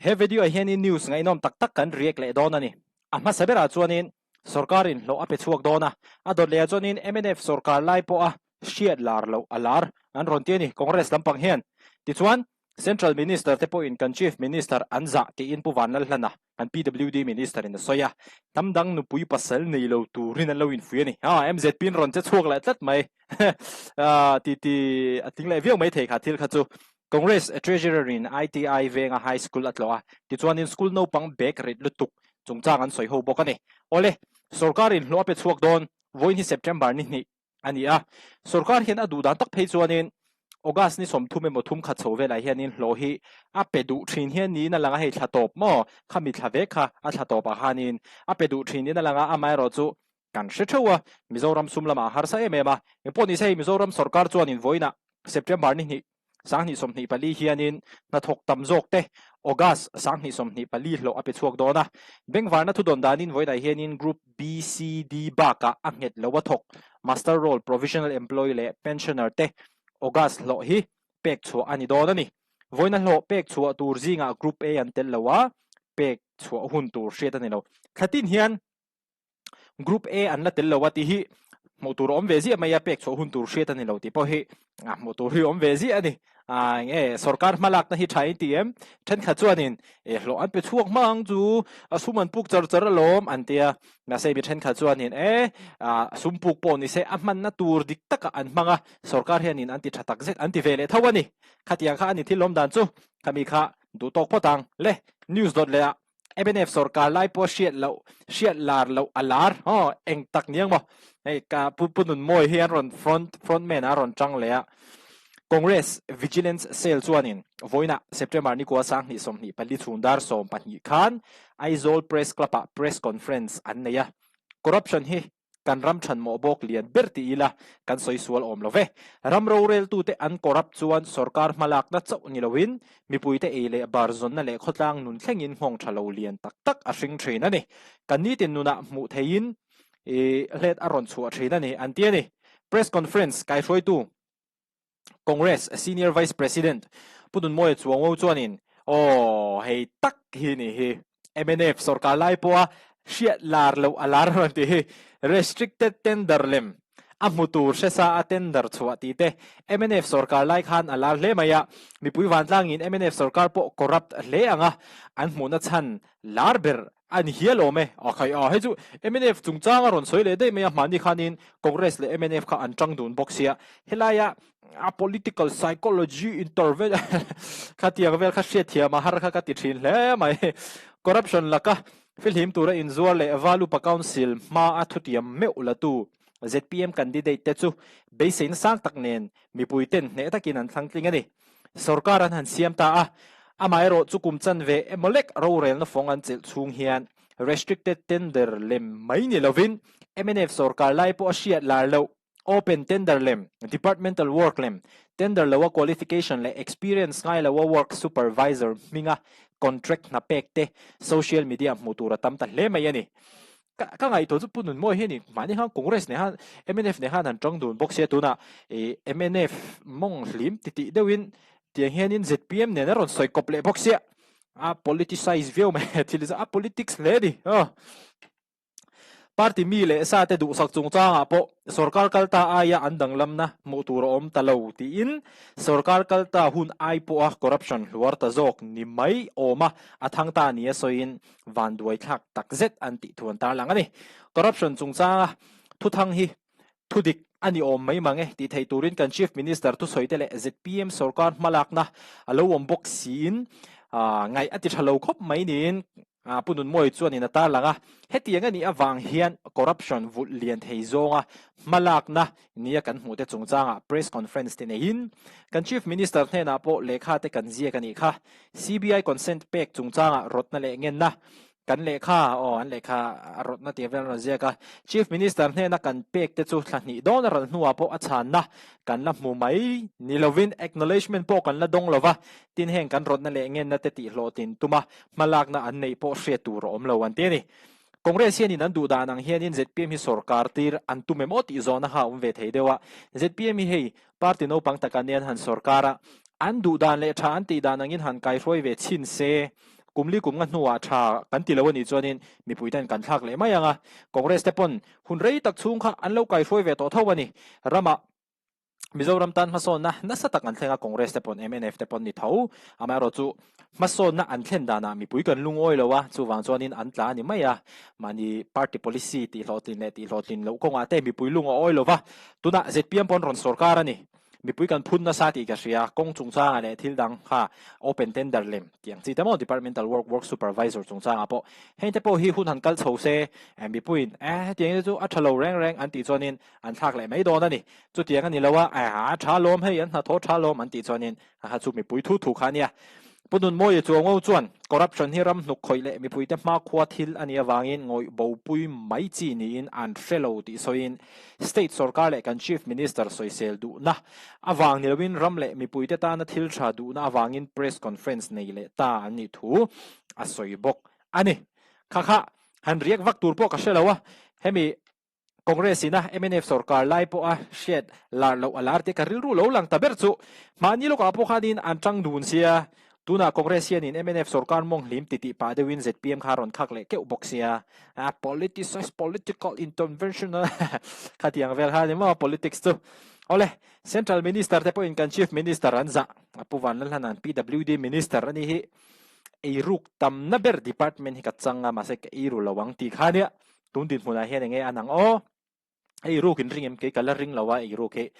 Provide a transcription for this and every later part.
He video ah hianin news ngaihnawm tak tak kan react leh dawn a ni. A hmasa berah chuanin sorkarin hlawh a pe chhuak dawn a, a dawt lehah chuanin mnf sorkar lai pawha hriat lar loh a lar an rawn ti a ni Congress lampang hian. Tichuan, Central Minister te pawhin kan Chief Minister an zah tiin Pu Vanlalhlana, kan PWD Minister in a sawi a, hnam dang nupui pasal nei lo turin an lo infuih a ni. Haa, MZP in rawn che chhuak leh tlat mai. Haa, ti ti a tling leh viau mai thei kha thil kha chu. Congress Treasurer in ITI venga High School a tlawh a, tichuanin school naupang bag rit lutuk chungchang an sawi ho bawk a ni. Awle, sorkar in hlawh a pe chhuak dawn, vawiin hi September ni hnih a ni a, sorkar hian a duh dan tak phei chuanin August ni 30 emaw thum khat chho velah hianin hlawh hi a pe duh thin hian niin a lang a, hei thla tawp maw, khami thla vek kha a thla tawpah khanin a pe duh thin in a lang a, amaherawhchu Kan hre theuh a, Mizoram sum lamah a harsa em em a. Engpawh nise hei Mizoram sorkar chuanin vawiinah September ni hnih, 2024 hianin hnathawk tam zawk te August 2024 hlawh a pe chhuak dawn a. Bengvarna thudawn danin vawiinah hianin Group B, C, D bakah a nghet lo a thawk Muster Roll, Provisional Employee leh Pensioner te August hlawh hi pek chhuah a ni dawn a ni. Vawiina hlawh pek chhuah tur zingah Group A an tel lo a, pek chhuah hun tur hriat a ni lo. Thlatin hian Group A an la tel lo a tih hi hmuh tur a awm ve ziah mai a, pek chhuah hun tur hriat a ni lo tih pawh hi hmuh tur hi a awm ve ziah a ni. Enge sorkar hmalakna hi tha in ti em? Thenkhat chuanin e hlawh an pe chhuak hma ang chu, a sum an puk char char alawm an ti a, mahse mi thenkhat chuanin e sum puk pawh ni se a hmanna tur dik takah an hmang a, sorkar hianin an ti tha tak zet an ti ve leh tho a ni. Khatiang kha a ni thil awm dan chu, khami kha duh tawk phawt ang le news dawt leh ah. Mnf sorkar lai pawh hriat loh, hriat lar loh a lar aw eng tak ni ang maw. Hei ka Pu Pu Nunmawi hi an rawn front front man a rawn tang leh a. Congress Vigilance Cell chuanin vawiinah September ni kua 2024 chhung dar 12 khan Aizawl Press Club ah press conference an nei a. Corruption hi Kan ram thanmawh bawk lian ber ti ila kan sawi sual awm lo ve. Ram roreltute an corrupt chuan sorkar hmalakna chauh ni loin mipuite ei leh bar zawnna leh khawtlang nun thlengin nghawng tha lo lian tak tak a hring thin a ni. Kan nitin nunah hmuh theihin i hlet a rawn chhuah thin a ni an ti a ni. Press conference kaihruaitu. Congress Senior Vice President Pu Nunmawia Chuangwo chuanin, Aw, hei tak hi ni hi. Mnf sorkar lai pawha hriat lar loh a lar rawn tih hi Restricted Tender lem a hmu tur hre sa a tender chhuah tih te mnf sorkar lai khan a lar hle mai a, mipui vantlangin mnf sorkar pawh corrupt hle anga an hmuhna chhan lar ber A ni hial awm e. A khai a, hei chu mnf chungchang a rawn sawi leh daih mai a, hmahni khanin Congress leh mnf kha an tang dun bawk sia, helaia a political psychology interve khatiang vel kha hriatthiam a har kha ka ti thin hle mai. Corruption laka fihlim tura inzuar leh Valupa Council hma a thutiam meuh la tu zpm candidate te chu beiseina sang tak nen mipui ten hneh takin an thlang tling a ni. Sorkar an han siam ta a, amaherawh chu kum chanve emaw lek rorelna fawng an chelh chhung hian restricted tender lem mai ni lovin mnf sorkar lai pawh a hriat lar loh open tender lem, departmental work lem, tender loa qualification leh experience ngai loa work supervisor hminga contract hna pek te social media hmuh tur a tam ta hle mai a ni. Ka ka ngaihtuah chu Pu Nunmawi hi a ni, mahni khan Congress nen khan mnf nen khan han tang dun bawk sia tunah ih mnf mawng hlim ti tih deuhin tiang hianin zpm nen a rawn sawi kawp leh bawk sia, a politicize viau mai thil hi chu a politics hle a ni aw. Party mi leh sa te duhsak chungchangah pawh sorkar kal ta aia an danglamna hmuh tur a awm ta lo tiin sorkar kal ta hun ai pawha corruption hluar ta zawk ni mai awma a thang ta nia sawiin vanduai thlak tak zet an tih thu an tarlang a ni. Corruption chungchanga thuthang hi thudik a ni awm mai mang e tih theih turin kan Chief Minister thusawite leh zpm sorkar hmalakna a lo awm bawk siin ngaih a ti tha lo khawp mai niin Pu Nunmawi chuanin a tarlang a. Hetiang a nih avang hian corruption vulh lian thei zawnga hmalakna nia kan hmuhte chungchangah press conference te neiin kan Chief Minister hnenah pawh lehkha te kan ziak a nih kha. CBI consent pek chungchangah rawtna leh ngenna kan lehkha, aw an lehkha a rawtna tih vel an rawn ziak a. Chief Minister hnena kan pek te chu thla hnih dawn a ral hnuah pawh a chhanna kan la hmu mai ni lovin acknowledgement pawh kan la dawng lova, tin heng kan rawtna leh ngenna te tihhlawhtlin tuma hmalakna an neih pawh hriat tur a awm lo an ti a ni. Congress hianin an duh dan ang hianin zpm hi sorkar tir an tum em aw tih zawhna kha a awm ve thei deuh a. Zpm hi hei party naupang taka nen han sorkar a, an duh dan leh tha an tih dan angin han kaihruai ve chhin se. Kum li kum nga hnuah tha kan ti lo a nih chuanin mipui ten kan thlak leh mai ang a. Congress te pawn hun rei tak chhung kha an lo kaihruai ve tawh tho a ni. Ramah Mizoram tan hmasawnna nasa tak an thleng a, Congress te pawn mnf te pawn ni tho. Amaherawhchu hmasawnna an thlen danah mipui kan lungawi lo a, chuvang chuanin an tla a ni mai a. Mahni party policy tihhlawhtlin leh tihhlawhtlin loh kawngah te mipui lung a awi lo va, tunah zpm pawn rawn sawrkar a ni. Mipui kan phun nasa tih ka hria, kawng chungchangah leh thil dang kha open tender lem tih ang chi te maw departmental work work supervisor chungchangah pawh heng te pawh hi hun han kal chho se mipuiin eh hetiang te chu a tha lo reng reng an tih chuanin an thlak leh mai dawn a ni. Chutiang a ni lo a, eh a tha lawm hei an hnathawh tha lawm an tih chuanin ha chu mipui thu thu kha a nia. Pu Nunmawia Chuango chuan corruption hi ram hnuk khawih leh mipuite hmakhua thil a nih avangin ngawih bopui mai chi niin an hre lo tih sawiin state sorkar leh kan Chief Minister sawisel duhna avang ni loin ram leh mipuite tana thil tha duhna avangin press conference nei leh ta an nih thu a sawi bawk a ni. Kha kha han riak vak tur pawh ka hre lo a, hemi Congress ina mnf sorkar lai pawha hriat lar loh a lar tih ka rilru lo lang ta ber chu. Mahni lawkah pawh khanin an tang dun sia, tunah Congress hianin mnf sorkar mawng hlim titih pah deuhin zpm kha a rawn khak leh keuh bawk sia. A politicize political intervention khatiang vel kha ni maw politics chu. Awle, Central Minister te pawhin kan Chief Minister an zah, a Pu Vanlalhlana'n PWD Minister a nih hi. Eiruk tamna ber department hi ka chang a, mahse ka eiru lo ang tih kha nia. Tun dinhmunah hian enge an ang aw? Ei ruk in ring em kei ka la ring lo a ei ruk hi.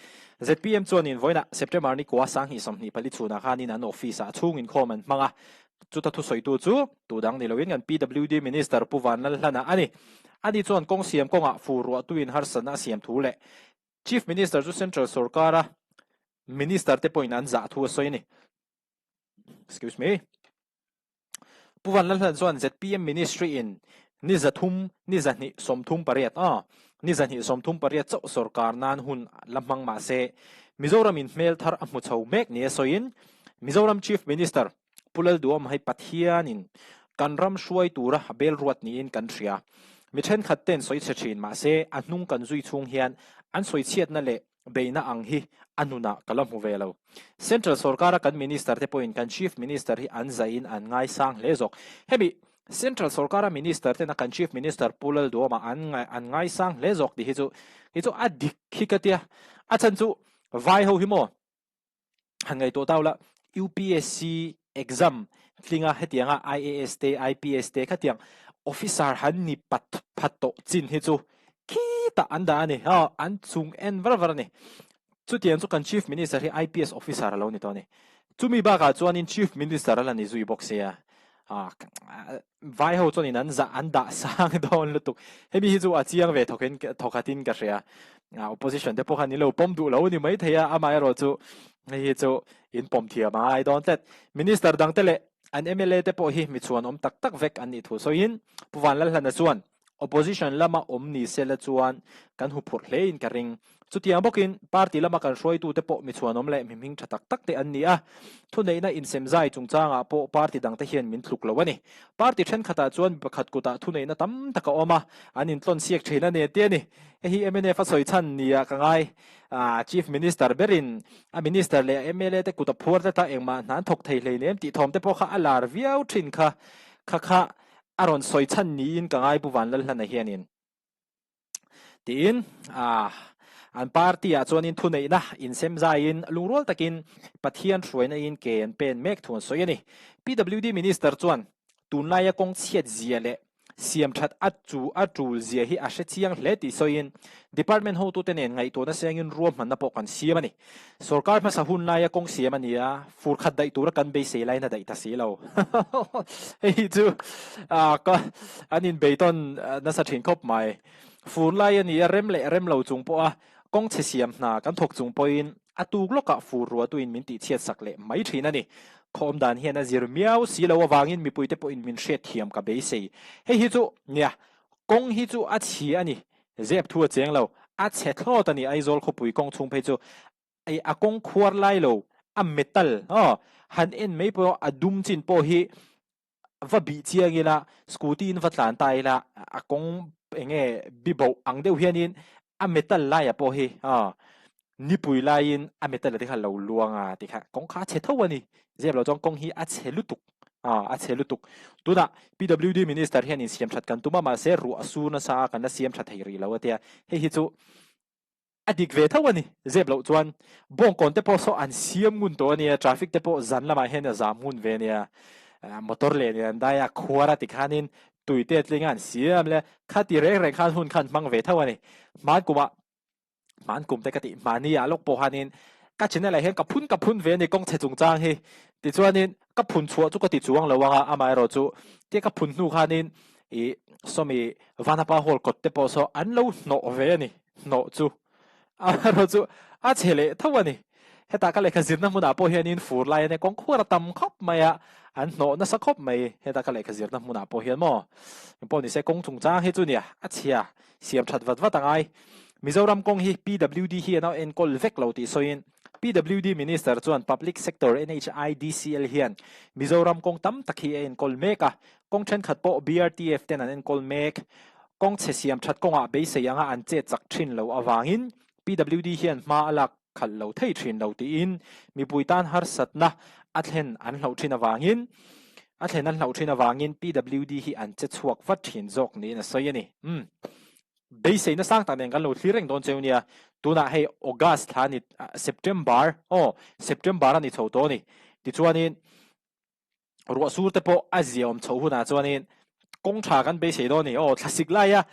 Zpm chuanin vawiinah September ni kua 24 24 chhunah khanin an office ah chhung inkhawm an hmang a, chuta thusawitu chu tu dang ni loin kan PWD Minister Pu Vanlalhlana a ni. Ani chuan kawng siam kawngah fur ruahtuin harsatna a siam thu leh Chief Minister chu Central sorkara Minister te pawhin an zah thu a sawi a ni. Excuse me. Pu Vanlalhlan chuan zpm Ministry in ni 300, ni 238 a, ni 238 chauh sorkar nan hun la hmang mah se, Mizoram in hmel thar a hmu chho mek nia sawiin, Mizoram Chief Minister Pu Lalduhawm hei Pathianin kan ram hruai tura bel ruat niin kan hria. Mi thenkhat ten sawi chhe thin mah se, a hnung kan zui chhung hian an sawi chhiatna leh beihna ang hi a nunah ka la hmu ve lo. Central sorkara kan Minister te pawhin kan Chief Minister hi an zaihin an ngaisang hle zawk. Hemi Central sorkara Minister tena kan Chief Minister Pu Lalduhawma an an ngaisang hle zawk tih hi chu hi chu a dik hi ka tia. A chhan chu vai ho hi maw? Han ngaihtuah tau la, UPSC exam tlinga hetianga IAS te, IPS te khatiang officer han ni pat phat tawh chin hi chu khitah an dah a ni. Ha, an chung en var var a ni. Chutiang chu kan Chief Minister hi IPS officer a lo ni tawh a ni. Chumi bakah chuanin Chief Minister a la ni zui bawk sia. Vai ho chuanin an zah an dah sang dawn lutuk. Hemi hi chu a chiang ve thawkin thawkhatin ka hria. Opposition te pawh khan in lo pawm duh lo a ni maithei a, amaherawh chu hei hi chu in pawm thiam a ngai dawn tlat. Minister dang te leh an mla te pawh hi mi chhuan awm tak tak vek an nih thu sawiin Pu Vanlalhlana chuan Opposition lama awm ni sela chuan kan hu phurh hlein ka ring. Chutiang bawkin party lama kan hruaitute pawh mi chhuanawm leh mi hming tha tak tak te an ni a. Thuneihna insemzai chungchangah pawh party dangte hian min tluk lo a ni. Party thenkhatah chuan mi pakhat kutah thuneihna tam tak a awm a, an intlawn siak thin a ni tih a ni. Hei hi mnf a sawi chhan nia ka ngai. Chief Minister berin a Minister leh a mla te kut a phuar tlat a, engmah hna an thawk thei hleinem tih thawm te pawh kha a lar viau thin kha. Kha kha a rawn sawi chhan niin ka ngai Pu Vanlalhlana hianin tiin an party ah chuanin thuneihna insem zaiin lungrual takin Pathian hruaina in ke an pen mek thu an sawi a ni. PWD Minister chuan tunlaia kawng chhiat zia leh siam that a chu a tul zia hi a hre chiang hle tih sawiin Department hotute nen ngaihtuahna sengin ruahmanna pawh kan siam a ni. Sorkar hmasa hun laia kawng siam a ni a, fur khat daih tura kan beisei laiin a daih ta si lo. Hei chu ka an inbeitawn nasa thin khawp mai. Fur lai a ni a, rem leh rem lo chung pawha kawng chhe siam hna kan thawk chung pawhin a tuk lawkah fur ruahtuin min tihchhiat sak leh mai thin a ni. Khawm dan hian a zir miau si lo avangin mipuite pawhin min hriatthiam ka beisei. Hei hi chu nia, kawng hi chu a chhi a ni. Zep thu a cheng lo, a chhe thlawt a ni Aizawl khawpui kawng chhung phei chu ei a kawng khuar lai lo, a metal aw han en mai pawh a dum chin pawh hi va bih chiang ila scooty in va tlan ta ila a kawng enge bi boh ang deuh hianin a metal laia pawh hi aw nipui laiin a metal te kha lo luang a tikha kawng kha a chhe tho a ni, zep lo chuan kawng hi a chhe lutuk. A chhe lutuk. Tunah PWD Minister hian insiam that kan tum a, mahse ruah a sur nasa a, kan la siam tha thei rih lo a tia. Hei hi chu a dik ve tho a ni. Zep loh chuan bawngkawn te pawh saw an siam ngun tawh a nia, traffic te pawh zan lamah hian a zam ngun ve a nia. Motor leh nen an dai a, khuar a tikhanin tui te a tling a an siam leh a, khati reng reng khan hun khan hmang ve tho a ni. Hman kumah Hman kum te ka tih hmani ah lawk pawh hanin ka channel ah hian ka phun ka phun ve a ni kawng chhe chungchang hi. Tichuanin ka phun chhuah chu ka ti chuang lo ang a, amaherawh chu tia ka phun hnu khanin ih sawmi Vanapa Hall kawt te pawh saw an lo hnawh ve a ni, hnawh chu. Amaherawh chu a chhe leh tho a ni. Heta ka lehkha zirna hmunah pawh hianin fur lai a nia kawng khuar a tam khawp mai a, an hnawh nasa khawp mai heta ka lehkha zirna hmunah pawh hian maw. Engpawh nise kawng chungchang hi chu nia a chhia. Siam that vat vat a ngai. Mizoram kawng hi PWD hi an enkawl vek lo tih sawiin PWD Minister chuan Public Sector NHIDCL hian Mizoram kawng tam tak hi a enkawl mek a, kawng thenkhat pawh BRTF ten an enkawl mek. Kawng chhe siam that kawngah beisei anga an chet chak thin lo avangin PWD hian hma a lak khalh lo thei thin lo tiin mipui tan harsatna a thlen an hlauh thin avangin a thlen an hlauh thin avangin PWD hi an che chhuak vat thin zawk niin a sawi a ni. Umm. Beiseina sang tak nen kan lo thlir reng dawn cheu nia. Tunah hei August thla a ni September aw September a ni chho tawh a ni. Tichuanin ruah sur te pawh a zia awm chhoh hunah chuanin kawng tha kan beisei dawn a ni. Aw thlasik laia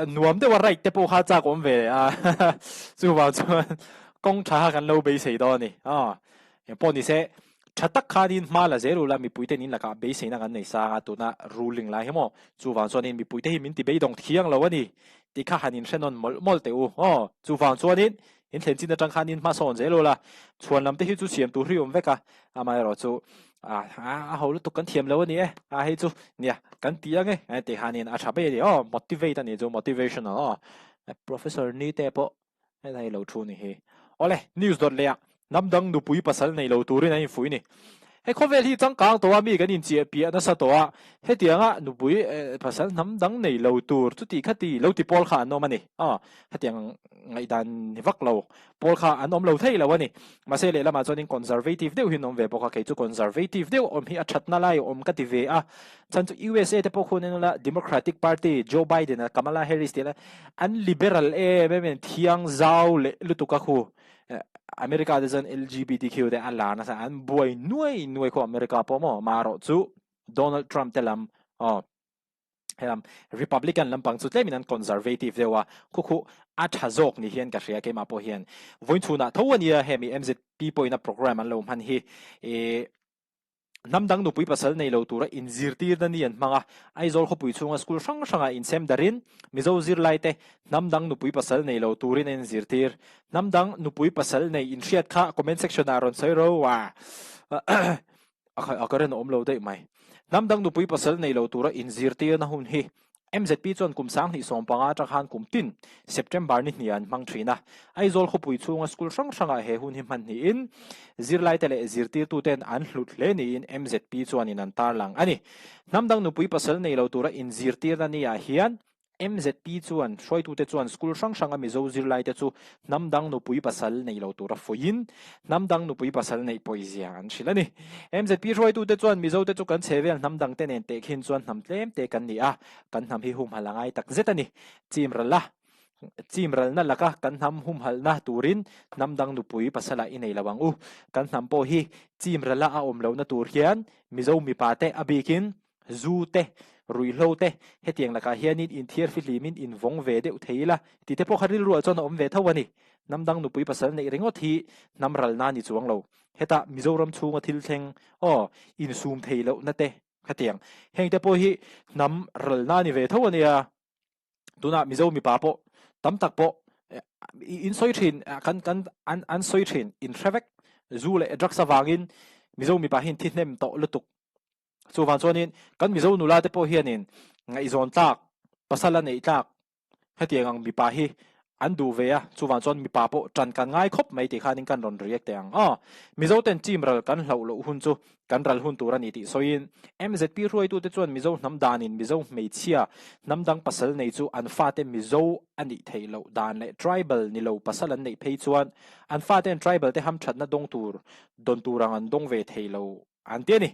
nuam deuha ride te pawh kha chak awm ve a chuvang chuan kawng tha kha kan lo beisei dawn a ni. Aw engpawh ni se tha tak khanin hma la zel ula mipui ten in lakah beiseina kan nei sang a tuna ruling lai hi maw chuvang chuanin mipui te hi min ti beidawng thiang lo a ni tih kha han inhrenawn mawlh mawlh teh u. Aw chuvang chuanin In thlen chin atang khan in hmasawn zel ula, chhuan lam te hi chu siam tur hi awm vek a, amaherawh chu a ho lutuk kan thiam lo a ni e, a hei chu nia kan ti ang e tih khanin a tha mai a ni aw, motivate a nih chu motivational aw, Professor ni te pawh hei lo thu ni hi. Awle news dawt leh ah hnam dang nupui pasal nei lo turin an infuih ni. Hei khawvel hi changkang tawh a mi kan inchiah piah nasa tawh a, hetianga nupui pasal hnam dang nei lo tur chuti khati lo ti pawl kha an awm a ni. Aw hetiang ngaihdan ni vak lo pawl kha an awm lo thei lo a ni. Mahse lehlamah chuanin conservative deuh hi an awm ve bawk a, kei chu conservative deuh awm hi a thatna lai awm ka ti ve a. Chhan chu USA te pawh khuan ula Democratic Party Joe Biden a Kamala Harris tih la an liberal em em in thiang zau leh lutuk a khu. America te chuan LGBTQ te a lar nasa an buai nuai nuai khaw America pawh maw marawh chu Donald Trump te lam aw helam Republican lampang chu tlemin an conservative deuh a khu khu a tha zawk ni hian ka hria keimah pawh hian vawiin chhunah tho ania hemi MZP pawhin a program an lo hman hi e Hnam dang nupui pasal nei lo tura inzirtirna ni an hmang a, Aizawl khawpui chhunga school hrang hrangah insem darin Mizo zirlaite hnam dang nupui pasal nei lo turin an inzirtir. Hnam dang nupui pasal nei inhriat kha comment section ah rawn sawi ro a, a ka ren awm lo daih mai. Hnam dang nupui pasal nei lo tura inzirtirna hun hi MZP chuan kum 2015 atang khan kum tin September ni hnih ah an hmang thin a. Aizawl khawpui chhunga school hrang hrangah he hun hi hman hnihin zirlaite leh zirtirtuten an hlut hle niin MZP chuanin an tarlang a ni. Hnam dang nupui pasal nei lo tura inzirtirna ni ah hian MZP chuan hruaitute chuan school hrang hranga Mizo zirlaite chu hnam dang nupui pasal nei lo tura fuihin hnam dang nupui pasal neih pawizia an hrilh a ni. MZP hruaitute chuan Mizote chu kan chhevel hnam dangte nen tehkhin chuan hnam tlem te kan ni a, kan hnam hi humhalh a ngai tak zet a ni. Chim rala, chim ralna laka kan hnam humhalhna turin hnam dang nupui pasalah i nei lo ang u. Kan hnam pawh hi chim rala a awm lohna tur hian Mizo mipate a bikin Zu te, ruihhlo te, hetiang lakah hianin inthiar fihlimin invawng ve deuh thei ila tih te pawh kha rilruah chuan a awm ve tho a ni. Hnam dang nupui pasal neih ringawt hi hnam ralna a ni chuang lo. Hetah Mizoram chhunga thil thleng, aw, insum thei lohna te hetiang. Heng te pawh hi hnam ralna a ni ve tho a nia. Tunah Mizo mipa pawh tam tak pawh in sawi thin, kan kan an an sawi thin, inhre vek. Zu leh drugs avangin Mizo mipa hi an thi hnem tawh lutuk. Chuvang chuanin kan Mizo nula te pawh hianin ngaihzawn tlak, pasal a neih tlak hetiang ang mipa hi an duh ve a, chuvang chuan mipa pawh tan kan ngai khawp mai tih khanin kan rawn react teh ang. Aw, Mizo ten chim ral kan hlauh loh hun chu kan ral hun tur a ni tih sawiin MZP hruaitute chuan Mizo hnam danin Mizo hmeichhia hnam dang pasal nei chu an fate Mizo a nih theih loh dan leh tribal ni lo pasal an neih phei chuan an faten tribal te hamthatna dawng tur dawn tur ang an dawng ve thei lo An ti a ni.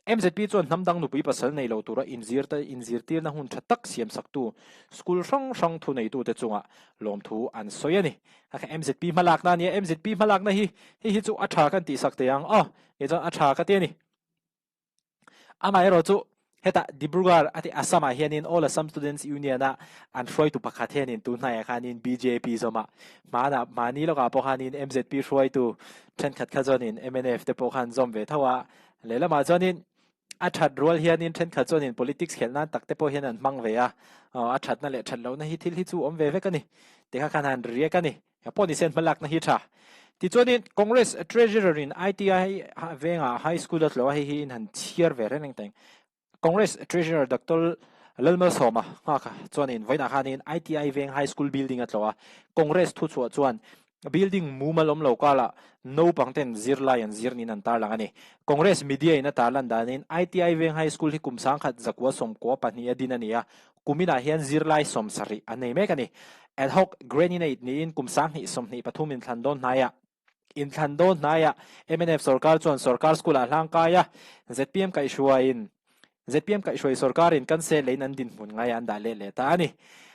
MZP chuan hnam dang nupui pasal nei lo tura inzirtirna hun tha tak siamsaktu school hrang hrang thuneitute chungah lawmthu an sawi a ni. Kha MZP hmalakna a nia, MZP hmalakna hi hei hi chu a tha kan tihsak thei ang aw, kei chuan a tha ka ti a ni. Amaherawhchu hetah Dibrugarh a ti Assam ah hianin All Assam Students Union a an hruaitu pakhat hianin tun hnaiah khanin bjp zawmah hmanah hmani lawkah pawh khanin MZP hruaitu thenkhat kha chuanin mnf te pawh khan zawm ve tho a, lehlamah chuanin a that rual hianin thenkhat chuanin politics khelh nan tak te pawh hian an hmang ve a, a thatna leh that lohna hi thil hi chu awm ve vek a ni, tikha khan han riak a ni. He pawh nisen hmalakna hi tha. Tichuanin Congress Treasurer in ITI vengah High School a tlawh a, hei hi in han chhiar ve reng reng teng. Congress Treasurer Doctor Lalmalsawma nghak chuanin vawiinah khanin ITI veng High School building a tlawh a, Congress thuchhuah chuan building mumal awm lo kala naupang ten zirlai an zir niin an tarlang a ni. Congress media in a tarlan danin ITI veng High School hi kum sangkhat zakua sawmkua pahniha din a ni a, Kuminah hian zirlai 70 an nei mek a ni. Ad hoc grant-in-aid niin kum 20 23 inthlan dawn hnaiah inthlan dawn hnaiah mnf sorkar chuan sorkar school-ah hlangkai a, zpm kaihhruaiin zpm kaihhruai sorkarin kan sel leiin an dinhmun ngaiah an dah let leh ta a ni.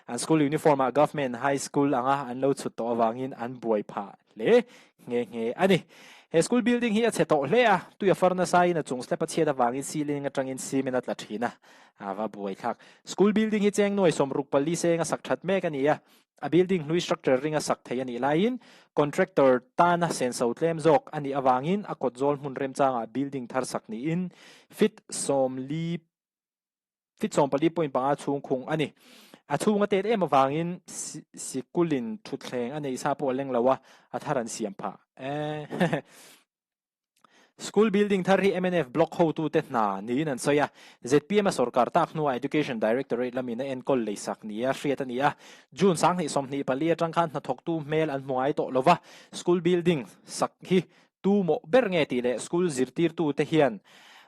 An school uniform-ah government high school anga an lo chhut tawh avangin an buai phah hle nghe nghe a ni. He school building hi a chhe tawh hle a, tui a far nasain a chung slab a chhiat avangin ceiling atangin cement a tla thin a, a va buai thlak. School building hi cheng nuai 64 seng a sak that mek a ni a, a building hlui structure ring a sak thei a nih laiin contractor tana senso tlem zawk a nih avangin a kawt zawl hmun remchangah building thar sak niin feet 40 Feet 14 point panga chhung khung a ni. A chhung a tet em avangin sikulin thutthleng a neih sa pawh a leng lo a, a thar an siam phah. Eh. School building thar hi mnf block hotute hna niin an sawi a. Zpm a sorkar tak hnuah Education Directorate lamin a enkawl leisak nia hriat a ni a. June 2024 atang khan hnathawktu hmel an hmu ngai tawh lo va, school building sak hi tu mawh ber nge tih leh school zirtirtute hian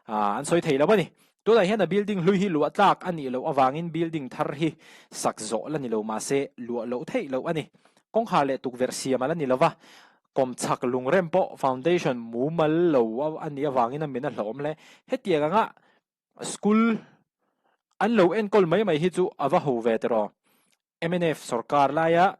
an sawi thei lo a ni. Tunah hian a building hlui hi luah tlak a nih loh avangin building thar hi sak zawh la ni lo mahse luah loh theih loh a ni. Kawngkhar leh tukverh siam a la ni lo va, kawmchhak lungrem pawh foundation mumal lo a nih avangin a min a hlauhawm hle. Hetiang anga school an lo enkawl mai mai hi chu a va ho ve tiraw. Mnf sorkar laia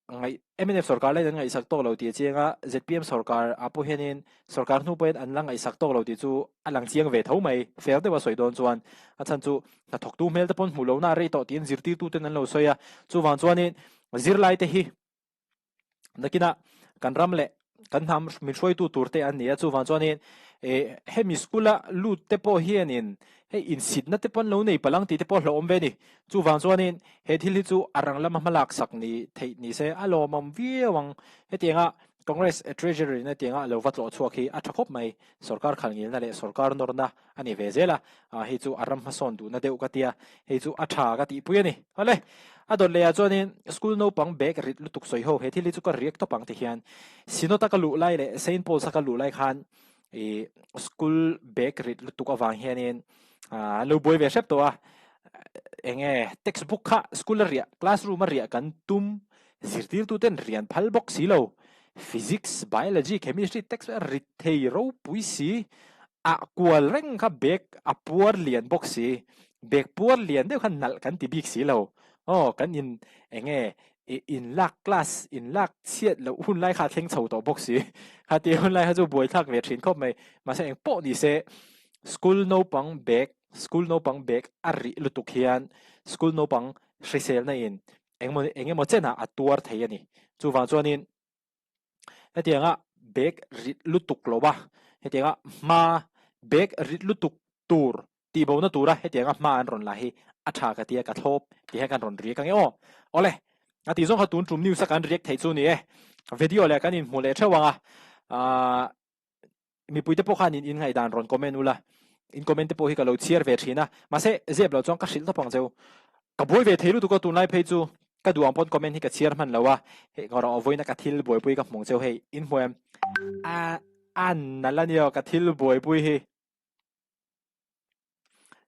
ngaih mnf sorkar laiin an ngaihsak tawk lo tih a chiang a, zpm sorkar ah pawh hianin sorkar hnu pawhin an la ngaihsak tawk lo tih chu a lang chiang ve tho mai, fel deuha sawi dawn chuan a chhan chu hnathawktu hmel te pawn hmuh lohna a rei tawh tiin zirtirtu ten an lo sawi a, chuvang chuanin zirlai te hi nakinah kan ram leh kan hnam min hruaitu tur te an ni a, chuvang chuanin eh hemi school a lut te pawh hianin hei insitna te pawh an lo nei palh ang tih te pawh a hlauhawm ve a ni. Chuvang chuanin he thil hi chu a rang lama hmalak sak ni theih ni se a lawmawm viau ang. Hetianga Congress Treasury in hetianga a lo va tlawh chhuak hi a tha khawp mai. Sorkar khalngilna leh sorkar nawrna a ni ve zel a, hei chu a ram hmasawn duhna deuh ka tia, hei chu a tha ka tihpui a ni. Awle, a dawt lehah chuanin school naupang bag rit lutuk sawi ho, he thil hi chu ka riak tawp ang ti hian Synod a ka luh lai leh Saint Paul's a ka luh lai khan ih school bag rit lutuk avang hianin an lo buai ve hrep tawh a, eng nge textbook kha school a riah classroom a riah kan tum zirtirtuten rian phal bawk si lo, physics, biology, chemistry text a rit thei ropui si, ah kual reng kha bag a puar lian bawk si, bag puar lian deuh kha nalh kan ti bik si lo, aw kan in eng nge ih in lak class in lak chhiat loh hun lai kha a thleng chho tawh bawk si, khati hun lai kha chu buaithlak ve thin khawp mai, mahse eng pawh ni se school naupang bag school naupang bag a rih lutuk hian school naupang hriselna in engemaw engemaw chenah a tuar thei a ni, chuvang chuanin hetianga bag rit lutuk lo va hetianga hma bag rit lutuk tur tih bona tura hetianga hma an rawn la hi a tha ka tia ka thlawp tih hian kan rawn riak ange aw. Awle, a tih zawng kha tun tum news a kan riak theih chu ni e. Video leh kan inhmu leh theuh ang a, aah mipuite pawh khan in inngaihdan rawn comment ula, in comment te pawh hi ka lo chhiar ve thin a, mahse zep lo chuan ka hrilh tawp ang cheu. Ka buai ve thei lutuk a tunlai phei chu ka duh ang pawn comment hi ka chhiar hman lo a, hei ngawrh aw vawiin a ka thil buaipui ka hmung cheu hei in hmu em? A a nalh a nia ka thil buaipui hi.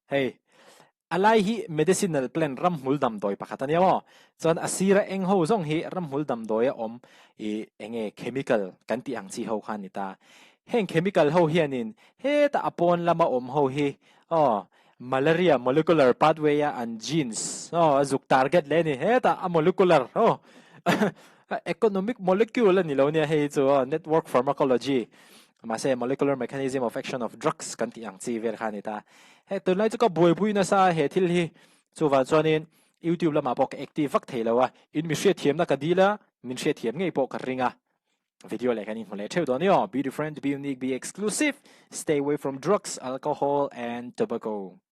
Hei, a lai hi medicinal plant ramhmul damdawi pakhat a nia maw? Chuan a sira eng ho zawng hi ramhmul damdawi a awm i enge chemical kan tih ang chi ho kha a ni ta. Heng chemical ho hianin heta a pawn lama awm ho hi aw malaria molecular pathway a an genes aw a zuk target leh a ni. Heta a molecular aw economic molecule a ni lo nia hei chu aw network pharmacology mahse molecular mechanism of action of drugs kan tih ang chi vel kha a ni ta. Hei tunlai chu ka buaipui nasa he thil hi chuvang chuanin YouTube lamah pawh ka active vak thei lo a, in mi hriatthiamna ka dil a, min hriatthiam ngei pawh ka ring a. Video leh kan inhmu leh theuh dawn i aw. Be different, be unique, be exclusive, stay away from drugs, alcohol and tobacco.